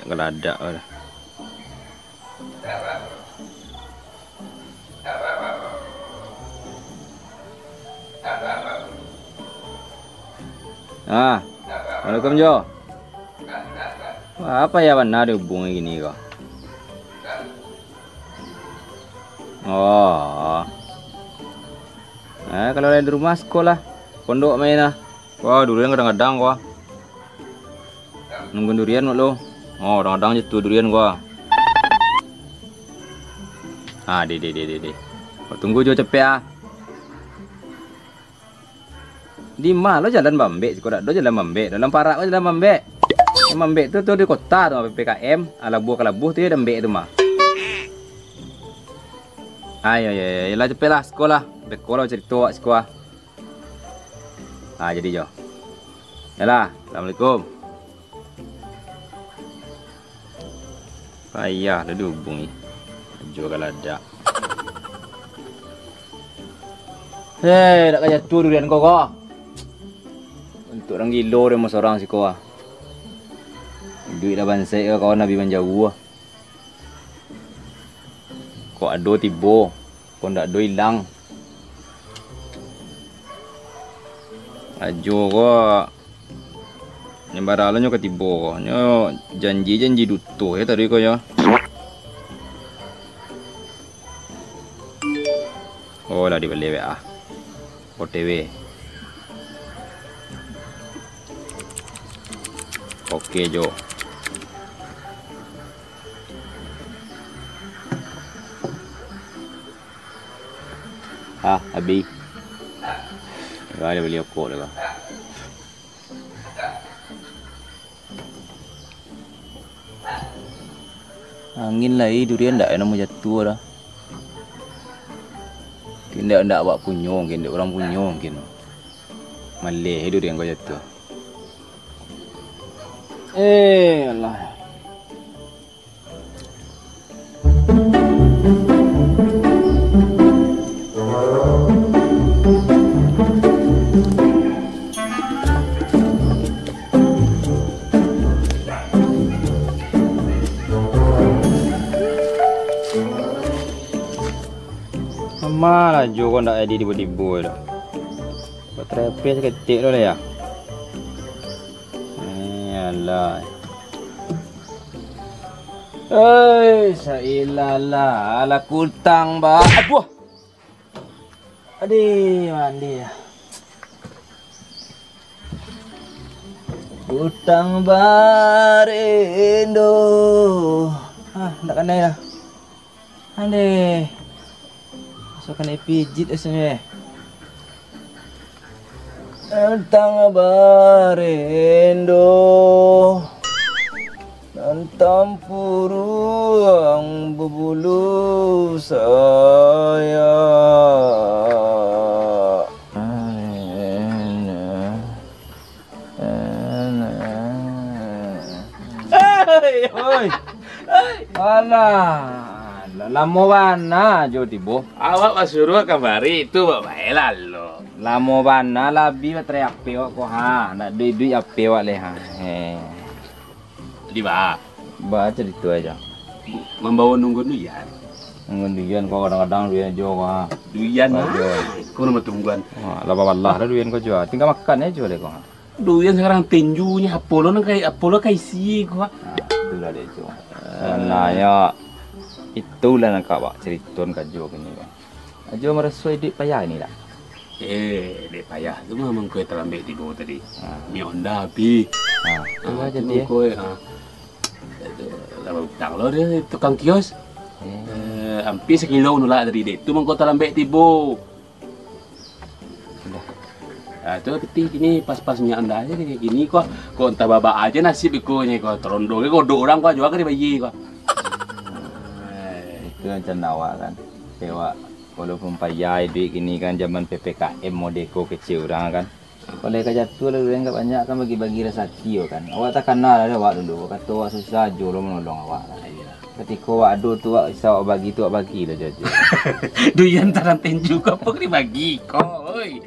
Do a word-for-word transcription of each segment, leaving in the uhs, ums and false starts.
Galadak lah. Ah, assalamualaikum, Jo. Wah, apo yo bana dihubungi kini ko? Oh. Eh, kalau lain di rumah, siko lah. Pondok main lah. Wah, durian kadang-kadang ko. Nunggu durian lo. Oh, kadang-kadang je tu durian ko. Ah, deh, deh, deh, deh, deh. Kau tunggu Jo capek ah. Di ma lo jalan bambek, siko dak ado jalan bambek, dalam parak ko jalan bambek. Nan bambek tu, tu di kota tu, P P K M, ah, labuah ka labuah tu yo bambek tu mah. Ayo, yo, yo, yo lah, capek lah, siko lah. Beko lah carito awak siko ah. Ah, jadi Jo. Yalah, assalamualaikum. Payah lah dihubungi. Juo galadak. Hei, dak ka jatuah durian ko, ko. Untuak urang gilo deh, mo sorang siko ah. Duit lah bansaik ka kawan, abih manjauah. Kok ado tibo, kok ndak ado ilang. Ajo ko, nyo bara lo nyo ka tibo ko. Nyo janji-janji duto yo tadi ko yo. Oh, lah dibaleh W A. O T W. Oke, Jo. Ah, abih. Dah, dah bali rokok dah, Bang. Angin lai, durian ndak namo jatuah dah. Indak, indak awak punyo mungkin, indak urang punyo mungkin. Maleh durian ko jatuah. Eh, alah. Aman lah, Jo ko ndak jadi tibo-tibo tu. Baterai H P saketek tu lah, yo. Eh, alah. Hei, sailah lah, alah kutang, ba-, aduah. Adih, mandi. Kutang barendo. Ah, ndak kanai lah. Andeh. Asa kanai pijit rasonyo, eh. Tantang barendo, nan tampuruang babulu sayak. Oi. Alah, lamo bana Jo tibo. Awak basuruah kamari, tu bae lalu. Lamo bana lah abih baterai H P awak ko, ha. Ndak duit-duit H P awak leh, ha. Heh. Di ba? Ba carito aja. Mambawa nunggu duyan. Nunggu duyan ko, kadang-kadang duyan jo ko, ha. Duyan, ha. Ko namo tungguan. Ha, lah babalah lah duyan ko jo. Tingga makan aja leh ko, ha. Duyan sakarang tinjunyo, apo lo nan kai-, apo lo ka isi ko. Nah, itulah dek Jo. Sabananyo, itulah nan ka awak caritoan ka Jo kini ko. Ajo maraso iduik payah ni dak? Eh, dek payah tu mah mangko talambek tibo tadi. Ah. Minyak onda api. Ah, tu aja tu dia. Mangko, ah. Itu, lah utang lo dia tukang kios. Eh. Eh, hampir sakilo nulak tadi dek. Tu mangko talambek tibo. Sudah. Ah, tu pitih kini pas-pas minyak onda aja kini. Kini ko, ko antah baa aja nasib iko ni ko. Tarondo ke kodok urang ko, jua ka dibayia ko. Itu rencana awak kan. Awak Walaupun payah iduik kini kan, zaman P P K M modeko kecek urang kan. Kalau ka jatuah lah, urang ka banyak kan bagi-bagi rasaki yo kan. Awak takana lah dek awak dulu, kato awak susah, Jo lo manolong awak kan. Katiko awak ado tu, awak bisa awak bagi tu, awak bagi lah jo. Duyan tarang tinju ko, apo ka dibagi ko, oi.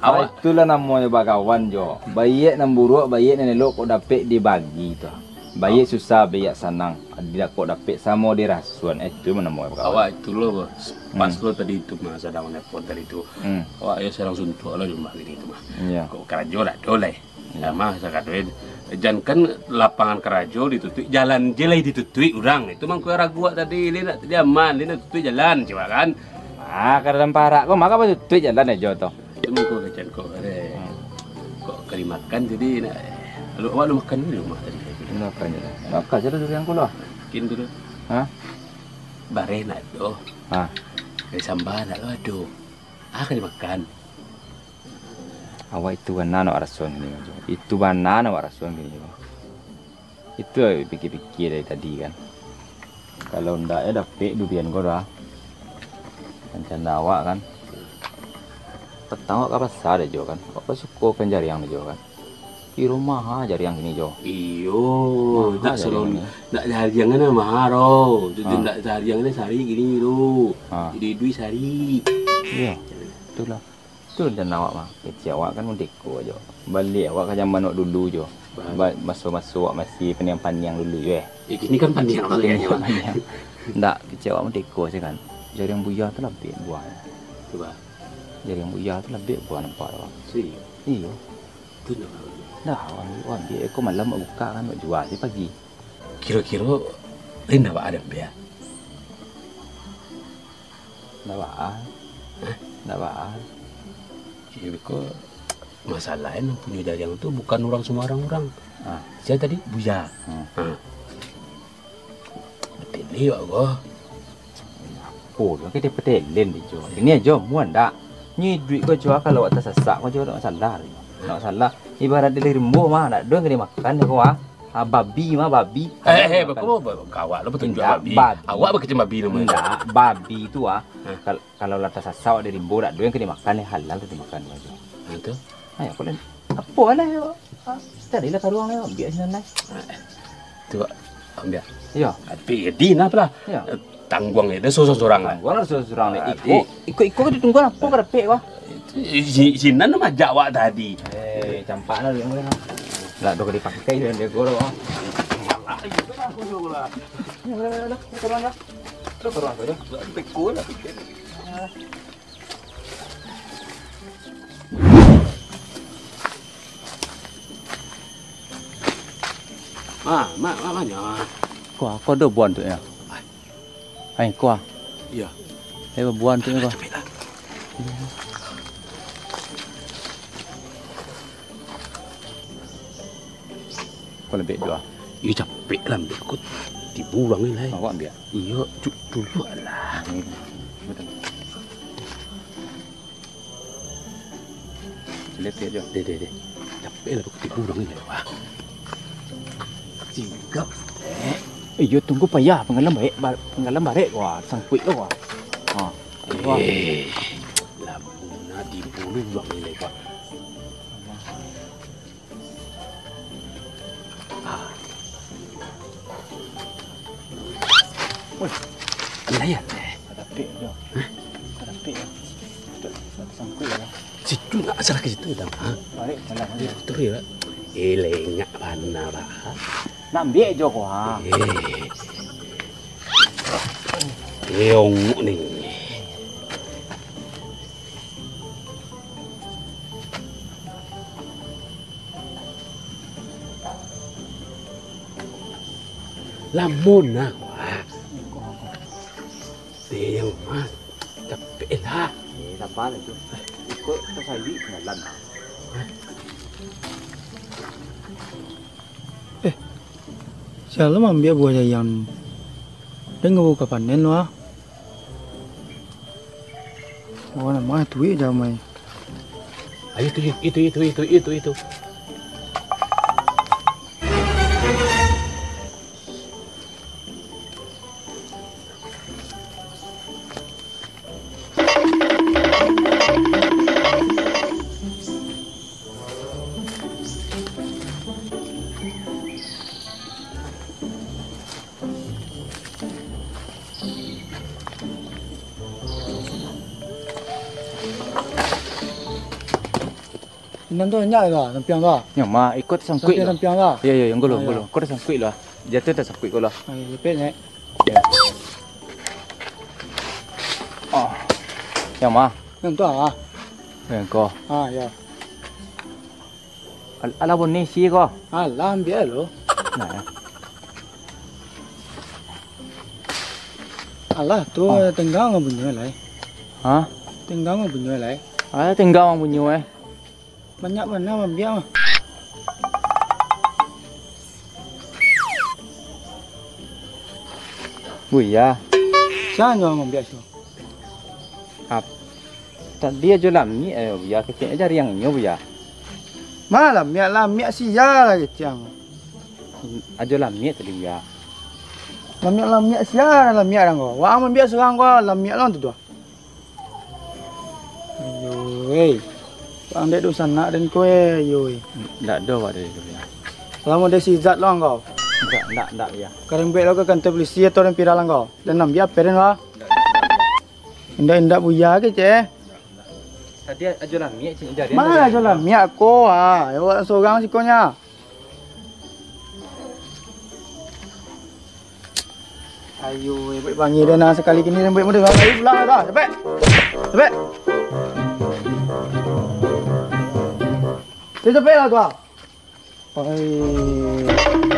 Awak itulah namonyo bakawan, Jo. Baiak nan buruak, baiak nan elok kok dapek dibagi tu. Baiak susah, baiak sanang, adi kok dapek samo dirasuan. Eh, tu mah namo bakawan. Awak itu lo, Bos. Pas lo tadi itu mah sadang nelpon tadi tu. Hmm. Awak yo sadang suntuak lo di rumah kini tu mah. Iyo. Kok karajo dak ado lai. Iyo. Lah mah sakado e. Jankan lapangan karajo ditutuik, jalan je lai ditutuik urang. Itu mangko ragu awak tadi, lai nak jadi aman, lai nak tutuik jalan, cubo kan. Ah, ka dalam parak ko, mako batutuik jalan ajo tu. Cuma ko kecek ko, eh. Hmm. Kok ka dimakan tadi, nak, lu, awak lu makan dulu rumah tadi? Makan je lah. Makan je lah durian ko lah. Mungkin dulu. Hah? Bareh nak ado. Hah? Dari sambal nak lo ado. Ah, ka dimakan. Awak itu bana nak raso ni, Jo. Itu bana nak raso ni, Jo. Itu lah pikia-pikia dari tadi kan. Kalau ndak yo dapek durian ko dah. Rencana awak kan. Patang awak ka pasa deh Jo kan. Awak basuko kan jariang deh Jo kan. Di rumah ah jariang kini Jo. Iyo, maha ndak jariang salon, ni. Ndak jariang kan maha ro. Jadi ha. Ndak jariang ni sari kini tu. Ha. Jadi duit sari. Iyo. Itulah. Tu rencana awak mah. Kecek awak kan mudeko jo. Baliak awak ka zaman awak dulu jo. Ba- maso-maso awak masih paniang-paniang dulu jo, eh. Eh, kini kan paniang lah kayaknya, Bang. Paniang. Ndak, kecek awak mudeko se kan. Jariang buya tu labiak buah. Tu, Bang. Jariang buya tu labiak buah nampak tu, Bang. Serius? Iyo. Tu ndak, Bang. Ndak, awak ambiak, awak ambiak. Iko malam awak buka kan, awak jua se pagi. Kiro-kiro, lain ndak baa dek ambiak? Ndak baa. Hah? Ndak baa. Iyo, beko masalahnyo nan punyo jariang tu bukan urang sumbarang urang. Ah. Sia tadi? Buya. Hmm. Ah. Batele awak ko. Apo tu, kito patelen di jo. Ini ajo, muan ndak? Nyo iduik ko jo, kalau awak tasasak ko jo, ndak masalah. Ndak masalah. Ibarat di rimbo mah, ndak ado nan ka dimakan ko ah. Ah, babi mah, babi. Eh, eh, beko, beko awak lo batunjuak babi. Indak, babi. Awak bakecek babi namonyo. Indak, babi tu ah. Hah? Kal-, kalau lah tasasak di rimbo, dak ado nan ka dimakan, eh, halal tu dimakan ajo. Ha, tu? Ayo, apo lah? Apo lah yo? Ah, carilah karuang lah, ambiak sinan lah. Tu, ambiak. Iyo. Tapi, eh, di nah lah. Iyo. Eh, tangguang je, dah surang-surang lah. Tangguang lah surang-surang lah. Ah, iko, di- iko, iko ka ditunggu apo ka dapek, wah? Si-, sinan lah majak awak tadi. Eh, campak lah dulu, lah. Lah, dah ka dipakai, dah, dah, goro, ah. Alah, itu lah, aku suruh lah. Ni, lah, lah, lah, lah. Terus karuang, lah. Terus karuang sajo. Lah, teko lah. Ah, mak, mak, banyak. Ko, ko ado buah tu yo. Ah. Ai, ko ah. Iyo. Eh, buah tu ko. Capek lah. Ko labiak juo. Iyo, capek lah ambiak ko. Tibo urang ni lai. Awak ambiak? Iyo, cu-, dulu lah. Hmm. Batua. Liek, liek, Jo. Deh, deh, deh. Capek lah, tibo urang ni, wah. Sigap, eh. Eh, yo, tunggu payah, panggalam barek, ba-, panggalam barek, wah, sangkuik lo, wah. Ha. Wah. Eh, lah, nah, tibo urang ni, wah. Ah. Woi. Andai, andai. Ka dapek, Jo. Hah? Ka dapek, Jo. Sangkuik, Jo. Situ nak asal ka situ, Dam. Ha? Barek, jalan, Jo. Terus, yo. Eh, lengak bana, bah. Nak ambiak, Jo, ko, ha. Eh. Eh, ongok ni. Lamo nah, wah. Deh, yang mas, capek lah. Eh, sabar lah tu. Iko tasali jalan. Eh, sia lo maambiak buah jariang? Deng ka buka panen lo, ah. Oh, namah tuik damai. Ayo, itu, itu, itu, itu, itu, itu. Inang tu banyak lah, sampiang tu lah. Nyo mah, iko tasangkuik lo. Sampiang, sampiang tu lah. Iyo, iyo, yang golo, ayo. Golo. Ko tasangkuik lo. Jatuah tasakuik ko lah. Ai, jepit, Nek. Ya. Oh. Yang ma? Yang tu ah. Yang ko. Ah, ya. Al-, alah bunyi si ko. Alah, ambiak lo. Nah. Alah, tu, ah, tingga urang bunyi lai. Hah? Tingga urang bunyi lai. Ah, tingga urang bunyi, eh. Banyak bana mambiak mah. Buya. Sia nyo mambiak tu? Ap-, tadi ajo lamiak, eh, Buya, kecek jariang inyo, Buya. Ma lamiak, lamiak sia lah kecek ang. Ajo lamiak tadi, Buya. Lamiak-lamiak sia, lamiak urang ko. Wak mambiak surang ko, lamiak lo tu, tu. Ayo, eh. Ang dek dunsanak den ko, eh, ayo, eh. Ndak ado, Pak, dari tu, ya. Lamo dari si Izat lo ang ko. Ndak, ndak, ndak, ya. Karang bek lo ka kantor polisi atau den viral ang ko. Den ambiak apo den, wah? Indak, indak, Buya kecek, eh. Tadi ajo lamiak, cik, jarian. Ma ajo lamiak ko, ah. Awak surang siko nyo. Ayo, buek panggil dia nah, sakali kini buek model ayo pulang dah. Capek. Capek. Dia capek lah tu ah. Oi.